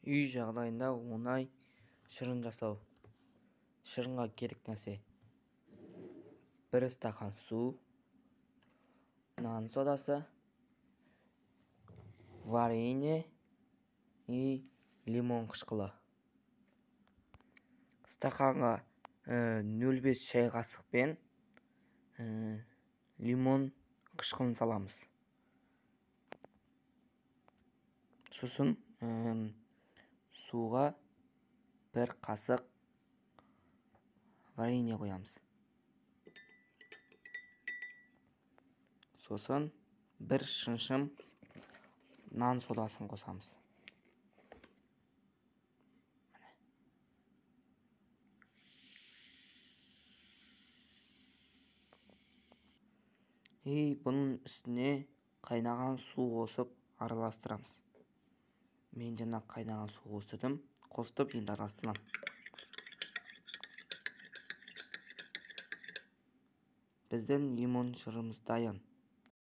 Үй жағдайында оңай шырын жасау. Шырынға керек нәрсе: 1 стақан су, нан содасы, варенье и лимон қышқылы. Стақанға 0,5 шай қасықпен лимон қышқылын саламыз. Сосын суға 1 қасық варенье қоямыз. Сосын 1 шыншым нан содасын қосамыз. И бұның үстіне қайнаған су қосып араластырамыз. Мен жаңа қайнаған су қостым, қостып енді араластырамын. Біздің лимон шырымыз дайын.